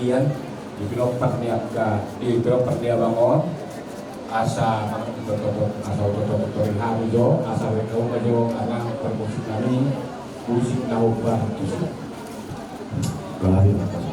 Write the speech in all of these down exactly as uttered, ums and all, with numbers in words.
Ian, di pinomparna ni angka, di pinomparna ni abang on, asa manang di toto, asa toto toto ring hami jo, asa berkauma jo, abang permusik nami, musik na hombar tusi. Balabi mata.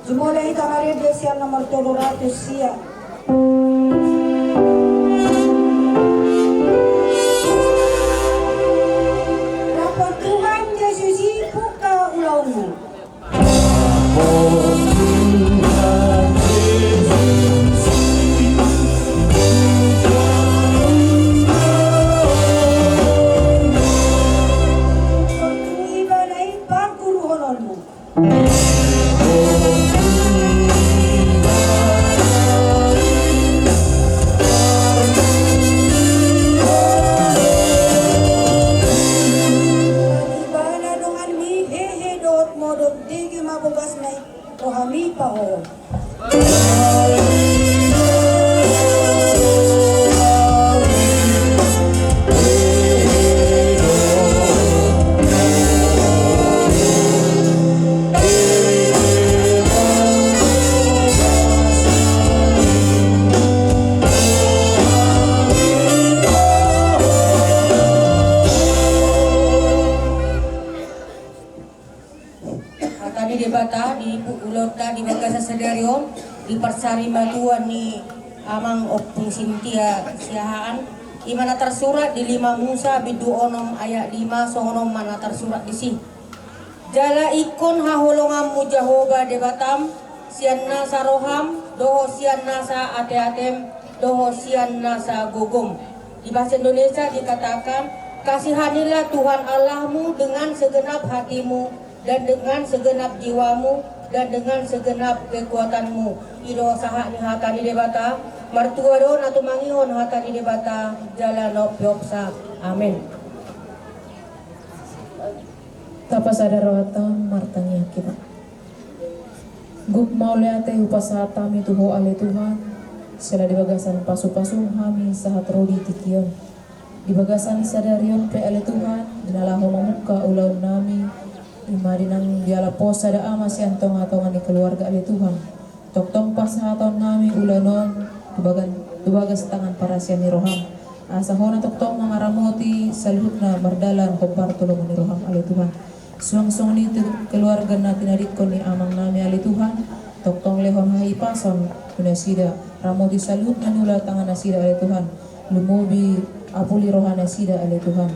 Jumolo hita marende sian nomor tolu ratus sia. Rapot Tuhan Jesus i, buka ulaonmu. Ibana i parguruhononmu. Ibana donganmi hehe dohot modom, dege ma bogasna i, rohami pahohom. Hata ni Debata di ulaonta di bagasan sadari on, di parsarimatua ni amang ompung Sintia Siahaan, i ma na tarsurat di lima Musa bindu onom ayat lima, songon on ma na tarsurat disi. Jala ingkon haholonganmu Jahowa Debatam, sian nasa roham, dohot sian nasa ateatem, dohot sian nasa gogom. Di bahasa Indonesia dikatakan, kasihanilah Tuhan Allahmu dengan segenap hatimu, dan dengan segenap jiwamu, dan dengan segenap kekuatanmu. I do sahat ni hata ni Debata. Martua do na tumangihon hata ni Debata jala na umpeopsa. Amen. Tapasada rohanta, martangiang hita. Gok mauliate hupasahat hami tu Ho ale Tuhan, siala di bagasan pasupasu hami sahat ro di tingki on. Di bagasan sadari on pe ale Tuhan, di na laho mamungka ulaon nami, i ma di nang dialap Ho sada ama sian tongatonga ni keluarga ale Tuhan. Tongtong pasahaton nami ulaon on tu bagan-, tu bagas tangan parasian ni roham. Asa Ho na tongtong mangaramoti saluhutna mardalan hombar tu lomo ni roham ale Tuhan. Suang songon i tu keluarga na tinadingkon ni amang nami ale Tuhan. Tongtong lehon hahipason tu nasida, ramoti saluhut na niula tangan nasida ale Tuhan. Lumobi apuli roha nasida ale Tuhan.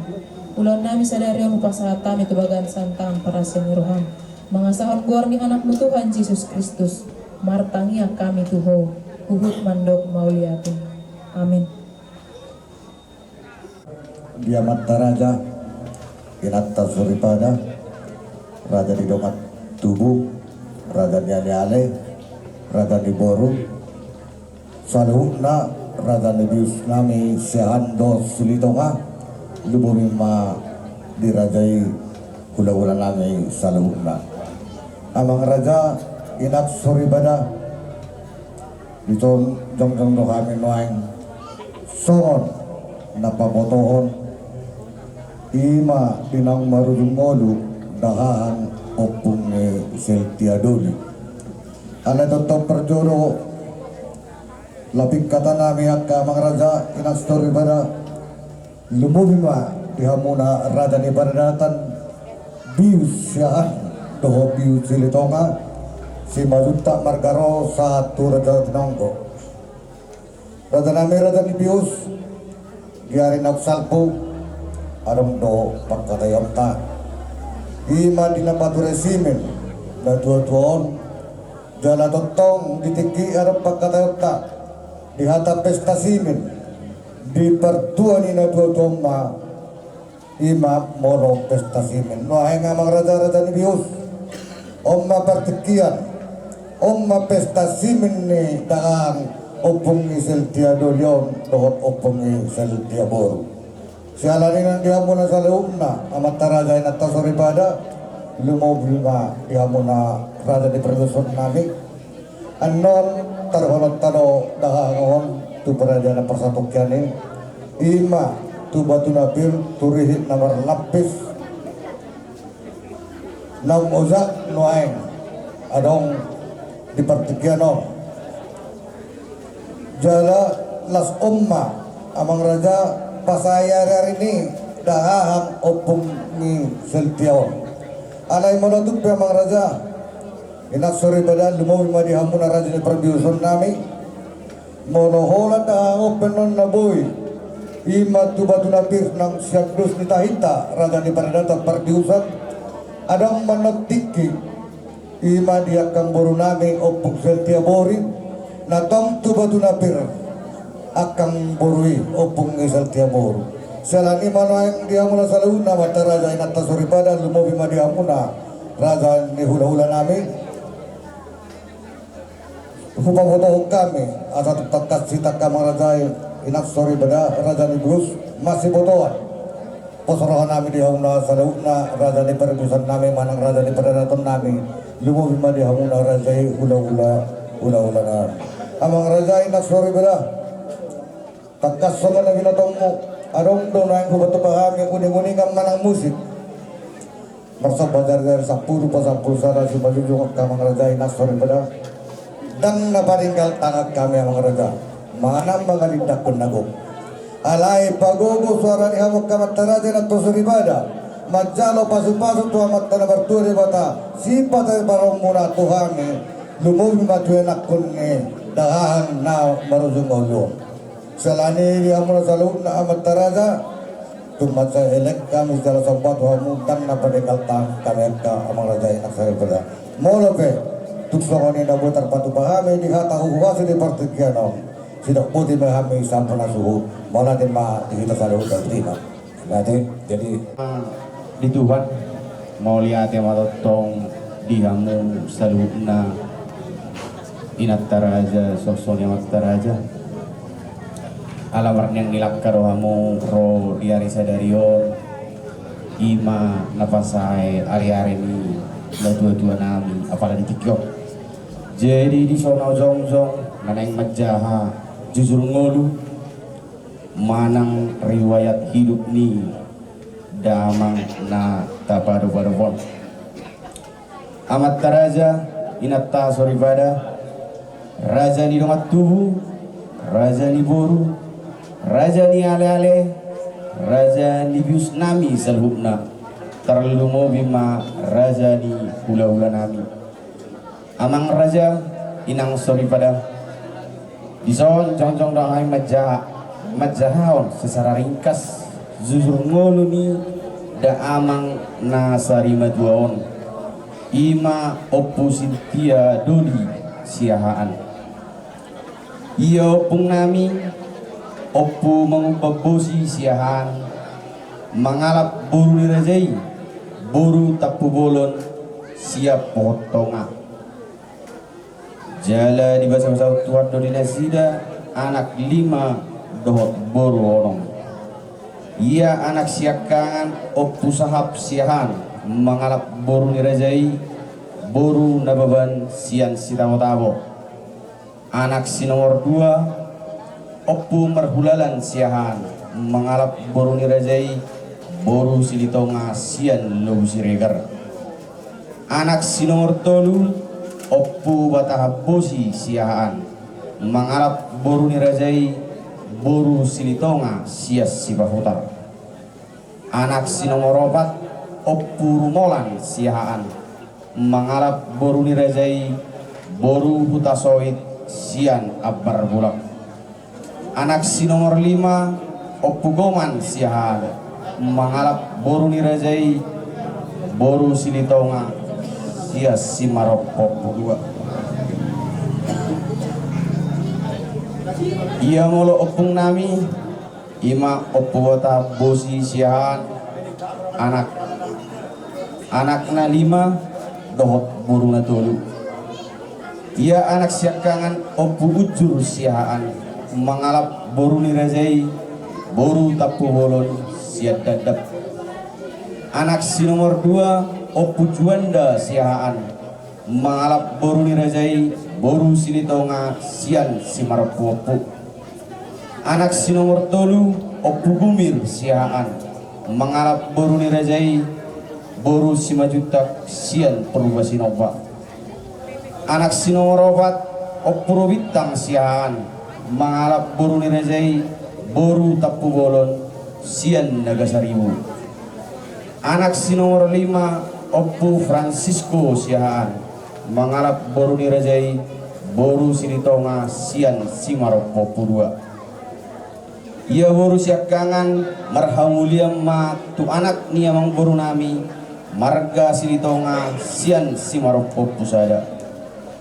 Ulaon nami sadari on hupasahat hami tu bagasan tangan parasian ni roham. Mangasahon goar ni Anakmu Tuhan Jesus Kristus, martangiang hami tu Ho, huhut mandok mauliate. Amen. Di amanta raja, inanta soripada, raja ni dongan tubu, raja ni aleale, raja ni boru, saluhutna raja ni bius nami Siahaan dohot Silitonga, lumobi ma di raja i hulahula nami saluhutna. Amang raja, inanta soripada, dison jongjong do hami nuaeng songon na pabotohon, i ma di naung marujung ngolu dahahang ompung ni Seltia Doli. Alai tongtong parjolo, lapik hata nami angka amang raja, inanta soripada, lumobi ma di hamuna raja ni paradatan, bius Siahaan dohot bius Silitonga, Simanjuntak marga ro sahat tu raja Tinonggo. Raja nami raja ni bius, di ari naung salpu adong do pangkataionta, i ma di na pature simin na tuatua on, jala tongtong di tingki adong pangkataionta, di hata pesta simin, di partua ni na tuatua on ma, i ma molo pesta simin. Nuaeng amang raja, raja ni bius, on ma partingkian, on ma pesta simin ni dahahang ompung ni Seltia Doli on dohot ompung ni Seltia Boru. Siala ni i nang di hamuna saluhutna amanta raja, inanta soripada, lumobi ma di hamuna raja ni pardosa nami. Annon taruhononta do dahahang on tu paradanan parsatongkian i, i ma tu batu na pir, tu rihit na marlampis, naung ojak nuaeng adong di partingkian on. Jala las on ma amang raja, pasahat ari-ari ni dahahang ompung ni Seltia on. Alai molo tung pe amang raja, Inang soripada, lumobi ma di hamuna raja ni parbiusan nami. Molo holan tahaonhon pe on na boi, i ma tu batu na pir nang sian dos ni tahinta raja ni paradaton parbiusan. Adong ma on tingki, i ma di angkang boru nami Ompung Setiabori, na tong tu batu na pir angkang boru i Ompung Setiabori. Siala ni i ma nuaeng di hamuna saluhutna amanta raja, inanta soripada, lumobi ma di hamuna raja ni hulahula nami. Hupabotohon hami asa tung tangkas sitangkas amang raja i, inang soripada, raja ni bius, masibotoan. Pos roha nami di hamuna saluhutna raja ni parbiusan nami manang raja ni paradaton nami, lumobi ma di hamuna raja i hulahula, hulahula nami. Amang raja i, inang soripada, tangkas songon na binatongmu, adong do nuaeng hupatupa hami uninguningan manang musik. Marsomba jarijari sampulu pasampulu sada simanjujung angka amang raja, inang soripada. Ndang na paringgal tangan hami amang raja manang mangalindangkon na gok. Alai pagogo suara ni hamu angka amanta raja, inanta soripada, manjalo pasupasu tu Amanta na martua Debata, sipata ni paromuna tu hami, lumobi ma tu ianakkon ni dahahang na marujung ngolu on. Siala ni i di hamuna saluhutna amanta raja, tung mansai elek hami jala somba tu hamu, ndang na paringgal tangan hami angka amang raja, inang soripada. Molo pe tung songon i na boi tarpatupa hami di hata huhuasi di partingkian on, sidok boti ma hami sampuna suhut. Mauliate ma di hita saluhutna, botima. Mauliate. Jadi di Tuhan, mauliate ma tongtong di hamu saluhutna inanta raja, songon i amanta raja. Ala marniang ni langka do hamu ro di ari sadari on, i ma na pasae ari-ari ni natuatua nami apala di tingki on. Jadi dison ahu jongjong na naeng manjaha jujur ngolu manang riwayat hidup ni damang na tapadopadop on. Amanta raja, inanta soripada, raja ni dongan tubu, raja ni boru, raja ni aleale, raja ni bius nami saluhutna, tarlumobi ma raja ni hulahula nami. Amang raja, inang soripada, dison jongjong do hami manjaha, manjahahon secara ringkas jujur ngolu ni damang na sarimatua on, i ma Ompu Sintia Doli Siahaan. Ia ompung nami, Ompu Mangumban Bosi Siahaan, mangalap boru ni raja i, boru Tampubolon sian Pohon Tonga. Jala dibasabasahon Tuhan do di nasida anak lima dohot boru onom. Ia anak siangkangan Ompu Sahap Siahaan, mangalap boru ni raja i, boru Nababan sian Sitabotabo. Anak si nomor dua, Ompu Marhulalan Siahaan, mangalap boru ni raja i, boru Silitonga sian Lobu Siregar. Anak si nomor tolu, Ompu Batahan Bosi Siahaan, mangalap boru ni raja i, boru Silitonga sian Sipahutar. Anak si nomor opat, Ompu Rumolan Siahaan, mangalap boru ni raja i, boru Hutasoit sian Ambarbolak. Anak si nomor lima, Ompu Goman Siahaan, mangalap boru ni raja i, boru Silitonga sian Simarompa Ompung Dua. Ia molo ompung nami, i ma Ompu Batahan Bosi Siahaan, anak, anakna lima dohot boruna tolu. Ia anak siangkangan Ompu Unjur Siahaan, mangalap boru ni raja i, boru Tampubolon sian Dandap. Anak si nomor dua, Ompu Juanda Siahaan, mangalap boru ni raja i, boru Silitonga sian Simarompu Ompu. Anak si nomor tolu, Ompu Gumir Siahaan, mangalap boru ni raja i, boru Simanjuntak sian Purba Sinomba. Anak si nomor opat, Ompu Robintang Siahaan, mangalap boru ni raja i, boru Tampubolon sian Nagasaribu. Anak si nomor lima, Ompu Francisco Siahaan, mangalap boru ni raja i, boru Silitonga sian Simarompa Ompudua. Ia boru siangkangan, marhamulian ma tu anak ni amangborunami, marga Silitonga sian Simarompa Ompusada.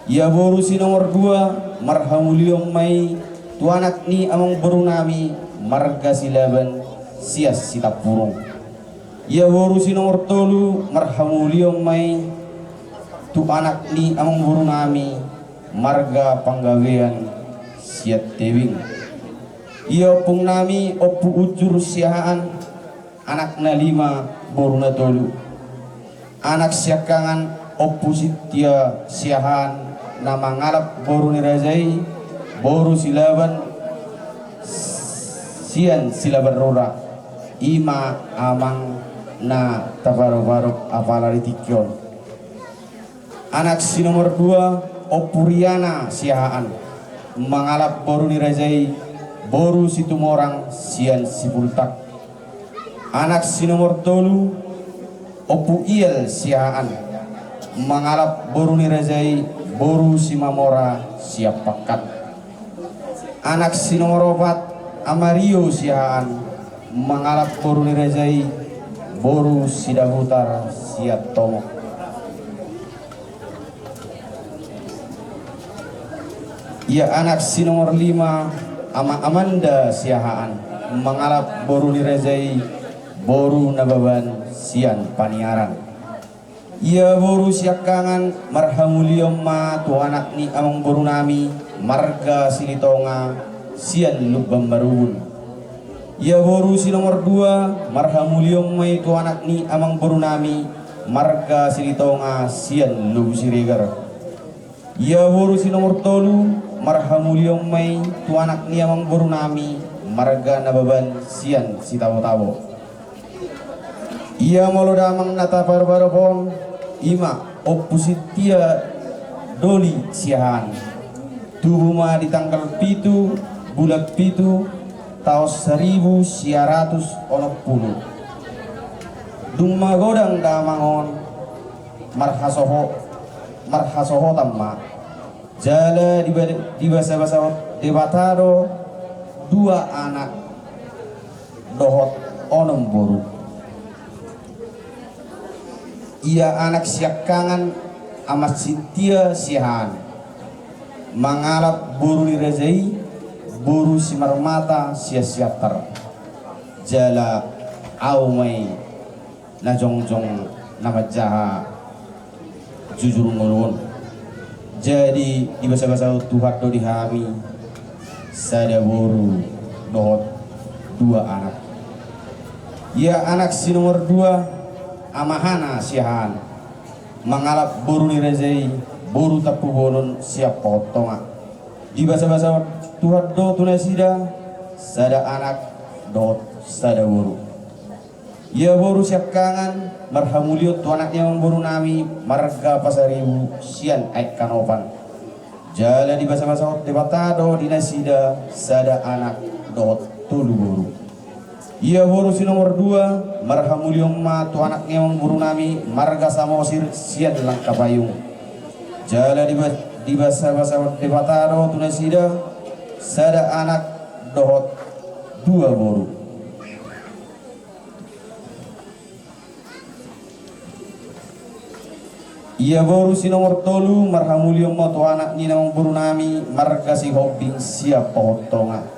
Ia boru si nomor dua, marhamulian ma i tu anak ni amangborunami, marga Silaban sian Sitampurung. Ia boru si nomor tolu, marhamulian ma i tu anak ni amangborunami, marga Panggabean sian Tebing. Ia ompungnami Ompu Unjur Siahaan, anakna lima, boruna tolu. Anak siangkangan Ompu Sintia Siahaan, na mangalap boru ni raja i, boru Silaban sian Silaban Rura, i ma amang na taparuparu apala di tingki on. Anak si nomor dua, Ompu Riana Siahaan, mangalap boru ni raja i, boru Situmorang sian Sipultak. Anak si nomor tolu, Ompu Ial Siahaan, mangalap boru ni raja i, boru Simamora sian Pakkat. Anak si nomor opat, Ama Rio Siahaan, mangalap boru ni raja i, boru Sidabutar sian Tomok. Ia anak si nomor lima, Ama Amanda Siahaan, mangalap boru ni raja i, boru Nababan sian Paniaran. Ia boru siangkangan, marhamulian ma tu anak ni amangborunami, marga Silitonga sian Lumban Marubun. Ia boru si nomor dua, marhamulian ma i tu anak ni amangborunami, marga Silitonga sian Lobu Siregar. Ia boru si nomor tolu, marhamulian ma i tu anak ni amangborunami, marga Nababan sian Sitabotabo. Ia molo damang na taparbarop on, i ma Ompu Sintia Doli Siahaan. Tubu ma di tanggal pitu, bulan pitu, taon saribu sia ratus onom pulu. Dung magodang damang on, marhasoho-, marhasohotan ma. Jala diba-, dibasabasahon Debata do dua anak dohot onom boru. Ia anak siangkangan Ama Sintia Siahaan, mangalap boru ni raja i, boru Simarmata sian Siantar. Jala au ma i na jongjong na manjaha jujur ngolu on. Jadi, dibasabasahon Tuhan do di hami sada boru dohot dua anak. Ia anak si nomor dua, Ama Hana Siahaan, mangalap boru ni raja i, boru Tampubolon sian Pahontonga. Dibasabasahon Tuhan do tu nasida sada anak dohot sada boru. Ia boru siangkangan, marhamulian tu anak ni amangborunami, marga Pasaribu sian Aek Kanopan. Jala dibasabasahon Debata do di nasida sada anak dohot tolu boru. Ia boru si nomor dua, marhamulian ma tu anak ni amangborunami, marga Samosir sian Langkapayung. Jala diba-, dibasabasahon Debata do tu nasida sada anak dohot dua boru. Ia boru si nomor tolu, marhamulian ma tu anak ni amangborunami, marga Sihombing sian Pahontonga.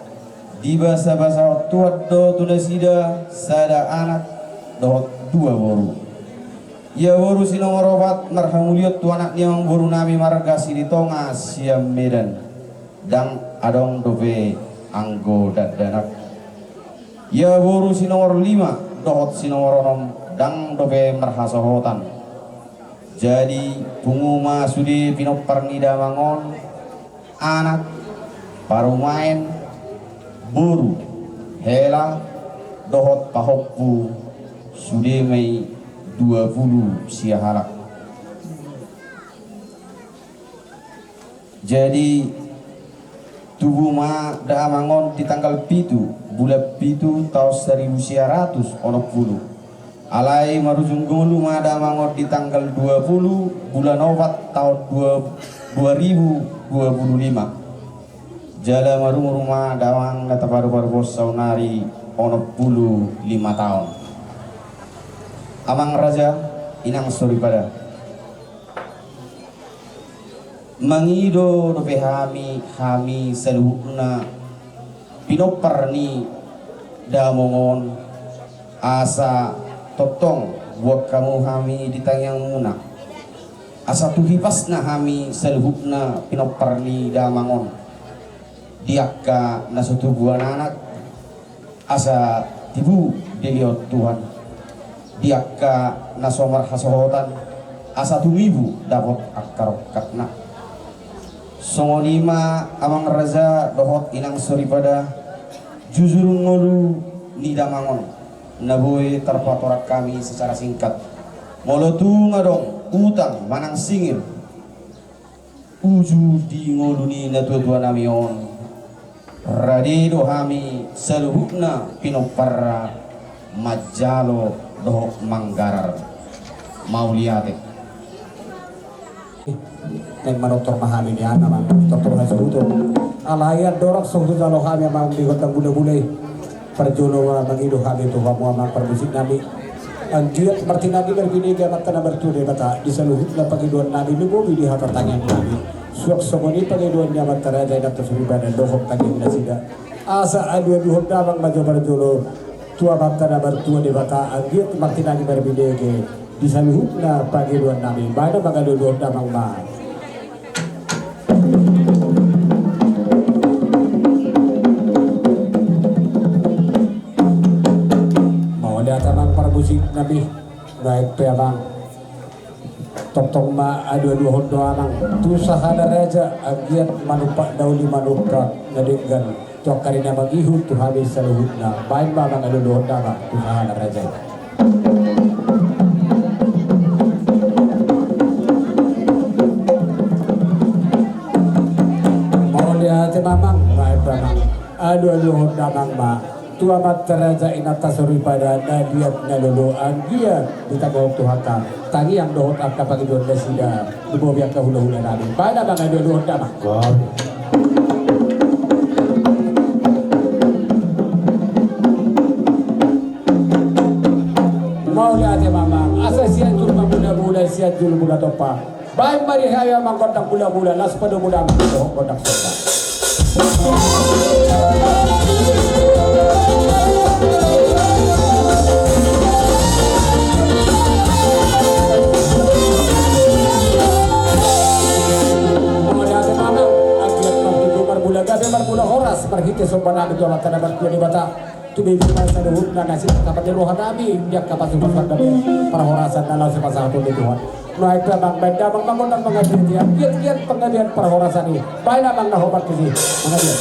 Dibasabasahon Tuhan do tu nasida sada anak dohot dua boru. Ia boru si nomor opat, marhamulian tu anak ni amangborunami, marga Silitonga sian Medan. Ndang adong dope anggo dakdanak. Ia boru si nomor lima dohot si nomor onom ndang dope marhasohotan. Jadi, pungu ma sude pinompar ni damang on, anak, parumaen, boru, hela, dohot pahompu, sude ma i dua pulu sia halak. Jadi, tubu ma damang on di tanggal pitu, bulan pitu, taon saribu sia ratus onom pulu. Alai marujung ngolu ma damang on di tanggal dua puluh bulan opat taon dua, dua ribu dua puluh lima. Jala marumur ma damang na taparu-paru on saonari onom puluh lima taon. Amang raja, inang soripada. Mangido dope hami, hami saluhutna pinompar ni damang on, asa tongtong boan hamu hami di tangiangmuna. Asa tu hipasna hami saluhutna pinompar ni damang on, di angka na so tubuan anak, asa tibu dilehon Tuhan. Di angka na so marhasohotan, asa tumibu dapot angka rongkapna. Songon i ma amang raja dohot inang soripada, jujur ngolu ni damang on na boi tarpatorang hami secara singkat. Molo tung adong utang manang singir uju di ngolu ni natua-tua nami on, rade do hami saluhutna pinompar manjalo dohot manggarar. Mauliate. Naeng manortor ma hami nian amang, tortor hasuhuton. Alai andorang so hujalo hami amang di gondang mula-mula i, parjolo ma mangido hami tu hamu amang parmusik nami. Anggiat martinangi marbinege Amanta na martua Debata di saluhutna pangidoan nami, lumobi di hata tangiang nami. Suang songon i pangidoan ni amanta raja, inanta soripada dohot tangiang nasida, asa alu-aluhon damang ma jo parjolo tu Amanta na martua Debata, anggiat martinangi marbinege di saluhutna pangidoan nami. Baen amang alu-aluhon damang ma. Mauliate amang parmusik nami. Baik pe amang. Tongtong ma alu-aluhon do amang tu sahala raja, anggiat manumpak na uli manumpak na denggan tu angka ari na mangihut tu hami saluhutna. Baen ma amang alu-aluhon damang tu sahala raja. Mauliate ma amang, baen ma amang. Alu-aluhon damang ma tu amanta raja, inanta soripada na liat na lolo, anggiat ditangihon Tuhanta tangiang dohot angka pangidoan nasida, lumobi angka hula-hula nami. Baen amang alu-aluhon damang. Mauliate ma amang, asa Sianjur ma mula-mula, Sianjur mula tompa. Baen ma di hami amang gondang mula-mula, laos padomu damang dohot gondang somba. Mauliate ma amang, anggiat martuju marmula gabe marmula horas marhite somba nami tu Amanta na martua Debata. Tumibu ma saluhutna na sinangkapan ni roha nami di angka pasu-pasuan nami, parhorasan na laos sipasahaton ni Tuhan. Nuaeng pe amang, baen damang ma gondang mangabidi, anggiat-giat panggabean parhorasan i. Baen amang na hombar tusi mangabidi.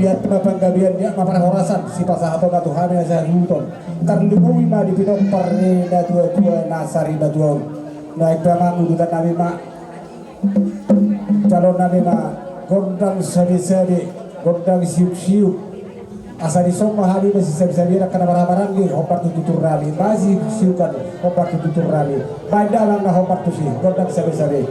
Liat ma panggabean, liat ma parhorasan, sipasahaton ma tu hami na sahat tu hami. Tarlumobi ma di pinompar ni natuatua na sarimatua on. Nuaeng pe amang, udutan nami ma, jaloon nami ma gondang sabesabe, gondang siuksiuk. Asa dison ma hami masisabesabe, angka na marhahamaranggi hombar tu tutur nami, masiuksiukan hombar tu tutur nami. Baen damang na hombar tusi, gondang sabesabe.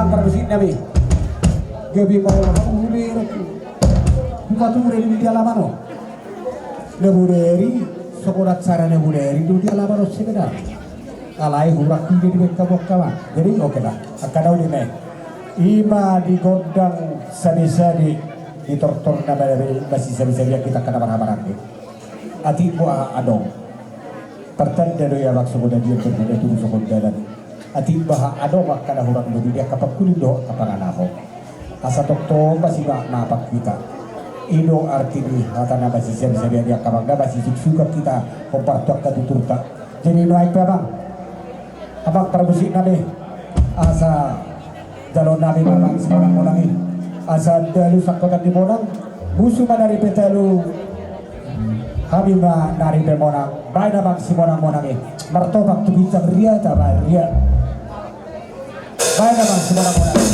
Parmusik nami. Gabe mauliate. Buka ture di alaman on. Na bodari, songon acara na bodari do di alaman on sebenarna. Alai hurang pide di bengka bongka ma. Jadi oke lah. Angka daun i ma. Ima di gondang sabe-sabe di tortor na bada-bada, masih sabe-sabe kita kena marhabarang. Atik boha adong. Pertanda do ia maksud dia bertanda tu songon dalan. Atik boha adong angka na hurang lobi di angka pangkuling dohot angka pangalahon. Asa tongtong masih ma mapan hita. I do arti ni hata na masih sian sabian di angka bangga masih suksukan hita hombar tu angka tuturta. Jadi nuaeng pe amang. Amang parmusik nami. Asa jalo nami ma amang simonang-monang i. Asa dalu sangkotan ni monang. Busu ma nari pe talu. Hami ma nari pe monang. Baen amang simonang-monang i. Martopak tu ginjang ria ta baen ria. Baen amang simonang-monang i.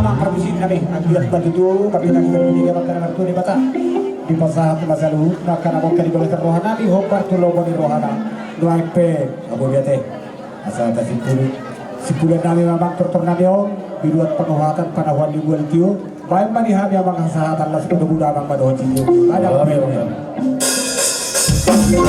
Amang parmusik nami, anggiat ma tutu, tapi nang ikan ini dia makan martua Debata. Dipasahat ma saluhutna angka na bongka di bagasan roha nami, hombar tu lomo ni rohana. Nuaeng pe, abo biate. Asa tasimpulu. Simpulan nami ma amang tortor nami on, binuat panuhatan panahuan ni bual tio. Baen ma di hami amang hasahatan las muda-muda amang ma dohot sitio. Baen amang. Amin.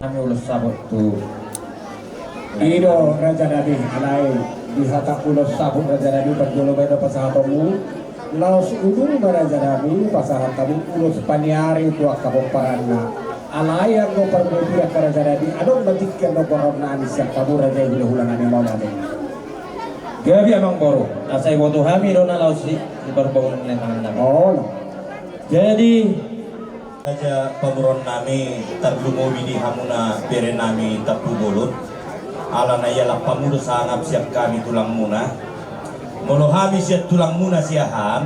Nami ulos saput tu. I do raja nami, alai di hata ulos saput raja nami, parjolo baen do pasahatonmu. Laos ujung ma raja nami pasahat hamu ulos paniari tu angka pomparanna. Alai anggo parbopi angka raja nami, adong ma tingki na borhat nami sian hamu raja i, hula-hula nami, mauliate. Gabe amang boru, asa iboto hami do na laos i di parbangunan ni tangan nami. Olo. Jadi Raja pamoruon nami, tarlumobi di hamuna bere nami Tampubolon. Alana i lam hamu do sangap sian hami tulangmuna. Molo hami sian tulangmuna Siahaan,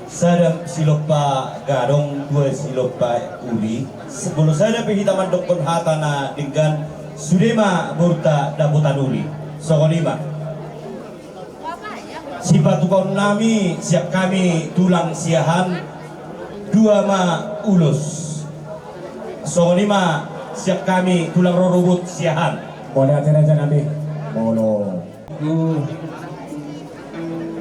sada silompa gadong, dua silompa uli. Molo sada pe hita mandokkon hata na denggan, sude ma borunta dapotan uli. Songon i ma. Sipatupaon nami sian hami tulang Siahaan, dua ma ulos. Songon i ma sian hami tulang rorobot Siahaan. Mauliate raja nami. Molo. Tu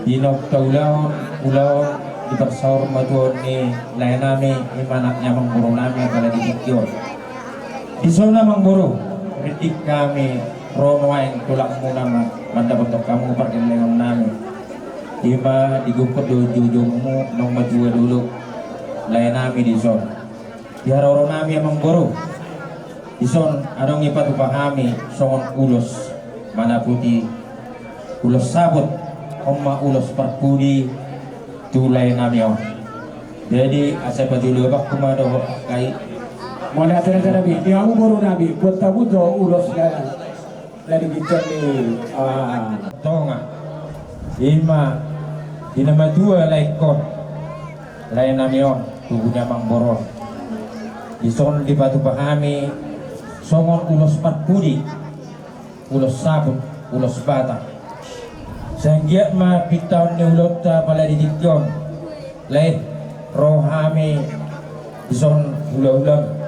di naung taulahon ulaon, di parsaurmatuaon ni lae nami, i ma anak ni amang boru nami, apala di tingki on. Dison amang boru, rintik hami Ro nuaeng tulangmuna ma mandapothon hamu pargellengon nami. Ima digokhon do joujoumuna naung matua dulu lae nami dison. Di haroro nami amangboru, dison adong dipatupa hami songon ulos manaputi, ulos saput, on ma ulos parpudi tu lae nami on. Jadi asa pajolo abangku ma dohot angka i. Mauliate raja nami, di hamu boru nami, buat hamu do ulos na na di ginjang ni, ah, tonga. Ima di na matua laengkon, lae nami on, tubu ni amangboru on. Dison dipatupa hami songon ulos parpudi, ulos saput, ulos batang. Sai anggiat ma pintaon ni ulaonta pala di tingki on, lae, ro hami dison hulahulam.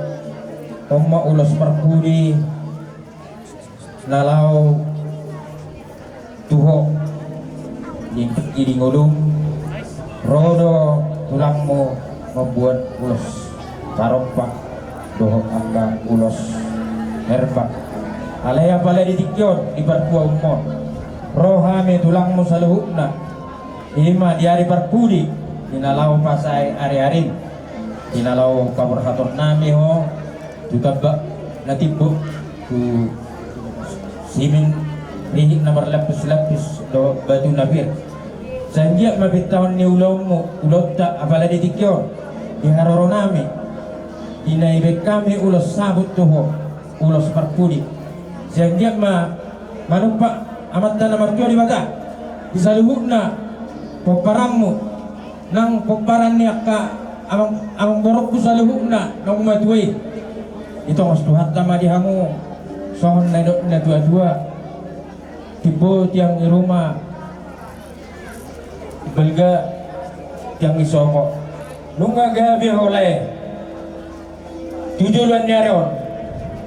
On ma ulos parpudi na laho tu ho, di tingki di ngolum, ro do tulangmu mambuat ulos parompa dohot angka ulos herbak. Alai apala di tingki on, di partuaonmon, ro hami tulangmu saluhutna. Ima di ari parpudi, di na laho pasae ariarim, di na laho paborhaton nami ho tu tambak na timbo, tu simin rihit na marlapislapis dohot batu na pir. Sai anggiat ma pintaon ni ulaonmu, ulaonta apala di tingki on, di haroro nami, di na ibaen hami ulos saput tu ho, ulos parpudi. Sai anggiat ma manumpak Amanta na martua Debata di saluhutna pomparanmu, nang pomparan ni angka amang, amangborungku saluhutna naung matua i. Ditongos Tuhanta ma di hamu songon na nidok ni natuatua: Timbo tiang ni ruma, balga tiang ni sopo. Nunga gabe ho lae tu joloan ni ari on,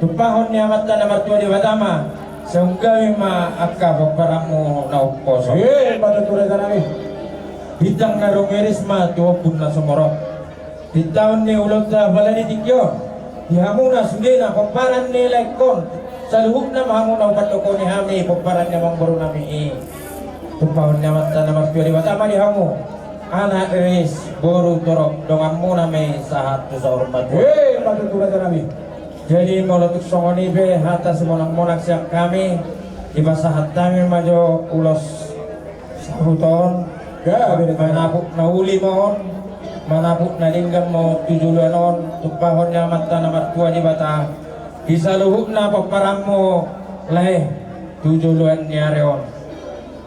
tumpahon ni Amanta na martua Debata ma, sai gabe ma angka pomparanmu na umposo. Ima tutu raja nami. Bintang na rumiris ma tu ombun na sumorop. Pintaon ni ulaonta apala di tingki on, di hamuna sudena pomparan ni laengkon, saluhutna ma hamuna, umpandokhon hami pomparan ni amangboru nami i. Tumpahon ni Amanta na martua Debata ma di hamu, anak ris, boru torop, donganmuna ma i sahat tu saur matua. Ima tutu raja nami. Jadi molo tung songon i pe hata simonangmonang sian hami, dipasahat hami ma jo ulos saput on. Gabe, manapuk na uli ma on, manapuk na denggan ma on tu joloan on, tumpahon ni Amanta na martua Debata di saluhutna pomparanmu lae tu joloan ni ari on.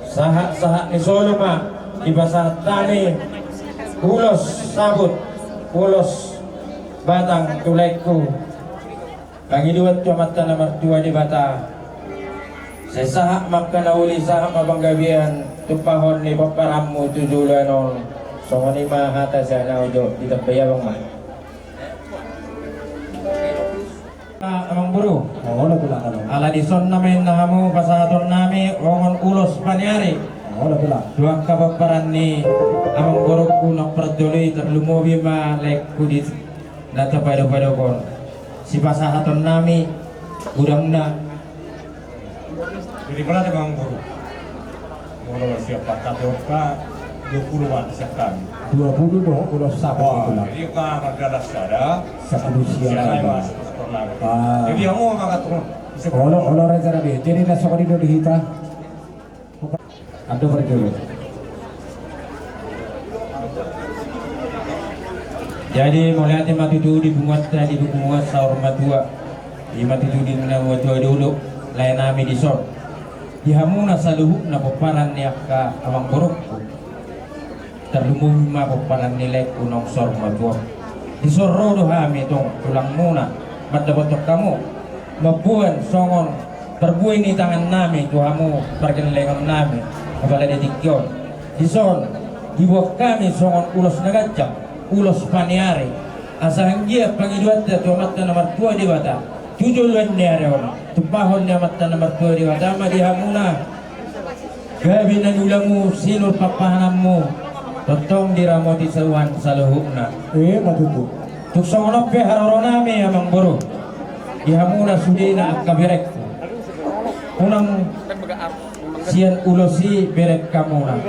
Sahatsahat ni solu ma dipasahat hami ulos saput, ulos batang tu laengku. Pangidoan tu Amanta na martua Debata, sai sahat ma angka na uli, sahat ma panggabean, tumpahon ni pomparanmu tu joloan on. Songon i ma hata sian au jo, ditambai abang ma. Amangboru. Olo tulang, olo. Ala dison na ma inna hamu pasahaton nami songon ulos paniari. Olo tulang. Tu angka pomparan ni amangborungku naung parjolo i, tarlumobi ma laengku di na tapadopadok on. Sipasahaton nami godangna. Jadi berarti amangboru, molo siap pakai doka, dua puluh watt siap kami. Dua puluh dohot ulos saput. Oh, itu lah. Jadi kan ada sada. Sapuluh siap. Siap kami. Mas, pernah. Ah. Jadi kamu angkat turun. Olo, olo raja nami. Jadi na songon i do di hita. Ando parjolo. Jadi mauliate ma tutu di punguanta, di punguan saur matua. Ima tutu di na matua dolo lae nami dison. Di hamuna saluhutna pomparan ni angka amangborungku, tarlumobi ma pomparan ni laengku naung saur matua. Dison ro do hami tong tulangmuna mandapothon hamu, mamboan songon parbue ni tangan nami tu hamu pargellengon nami apala di tingki on. Dison diboan hami songon ulos na ganjang, ulos paniari, asa anggiat pangidoanta tu Amanta na martua Debata tu joloan ni ari on, tumpahon ni Amanta na martua Debata ma di hamuna gabe na niulamu, sinur pampahananmu, tongtong diramoti saluan saluhutna. Ima tutu. Tung songon on pe haroro nami amangboru, di hamuna sudena angka berengku. Unang sian ulos i bereng hamuna.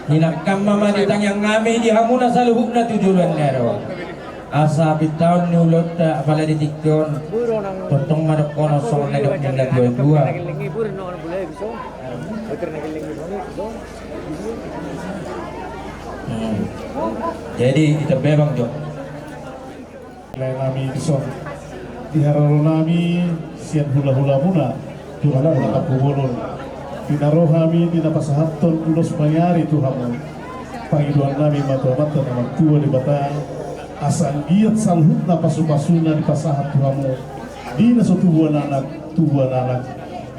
Hinangkan ma di tangiang nami di hamuna saluhutna tu joloan ni ari on. Asa pintaon ni ulaonta apala di tingki on. Tongtong ma dohonon songon na nidok ni na tuatua. Hmm. Jadi, ita bebang jo. Lae nami dison, di haroro nami sian hulahulamuna, tu hulahulamuna Tampubolon, di na ro hami di na pasahathon ulos paniari tu hamu. Pangidoan nami ma tu Amanta na martua Debata, asa anggiat saluhutna pasupasuna dipasahat tu hamu, di na so tubuan anak, tubuan anak,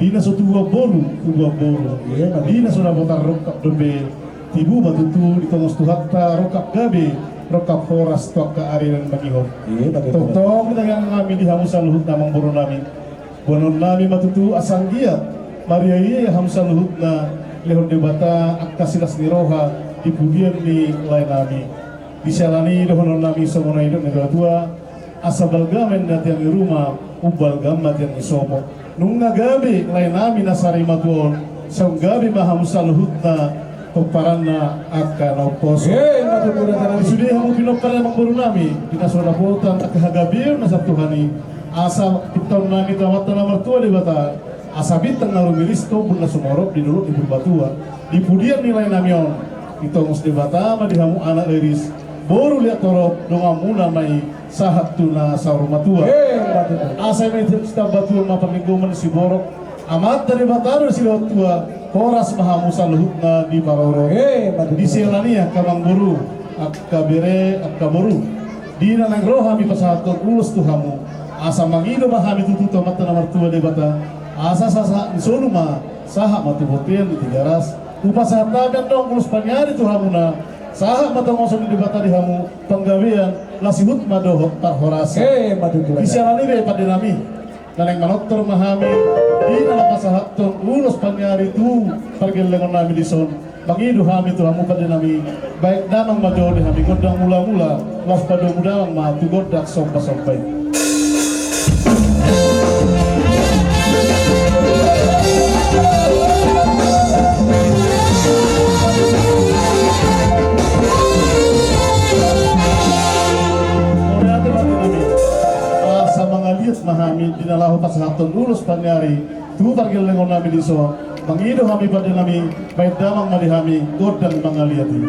di na so tubuan boru, tubuan boru, di na so dapotan rongkap dope, tibu ma tutu ditongos Tuhanta rongkap gabe, rongkap horas tu angka ari na mangihut. Tongtong di tangiang nami di hamu saluhutna amangboru nami. Boanon nami ma tutu asa anggiat mariaia hamu saluhutna, lehon Debata angka silas ni roha di pudian ni lae nami. Di siala ni i dohonon nami songon na nidok ni na tuatua, asa balga ma inna tiang ni ruma, umbalga ma tiang ni sopo. Nunga gabe lae nami na sarimatua on, sai gabe ma hamu saluhutna pomparanna angka na umposo. Di sude hamu pinompar ni amangboru nami, di na so dapotan angka hagabeon na sian Tuhan i, asa pintaon nami tu Amanta na martua Debata, asa bintang na rumiris tombun na sumorop di dolok ni Purbatua. Di pudian ni lae nami on, ditongos Debata ma di hamu anak riris, boru liat torop, donganmuna ma i sahat tu na saur matua. Asa i ma i sitambatua ma parlinggoman ni siborok, Amanta Debata do silehon tua, horas ma hamu saluhutna diparorot. Di siala ni i angka amangboru, angka bere, angka boru, di na naeng ro hami pasahathon ulos tu hamu, asa mangido ma hami tutu tu Amanta na martua Debata, asa sahat ni solu ma, sahat ma tu bontean di Tigaras. Hupasahat hami annon ulos paniari tu hamuna, sahat ma tongoson ni Debata di hamu panggabean, las ihut ma dohot parhorasan. Di siala ni i be pande nami, na naeng manortor ma hami di na pasahathon ulos paniari tu pargellengon nami dison. Mangido hami tu hamu pande nami, baen damang ma jo di hami gondang mulamula, laos padomu damang ma tu gondang sombasomba i. Mauliate ma pande nami, asa mangaliat ma hami di na laho pasahathon ulos paniari tu pargellengon nami dison. Mangido hami pande nami, baen damang ma di hami gondang mangaliat i.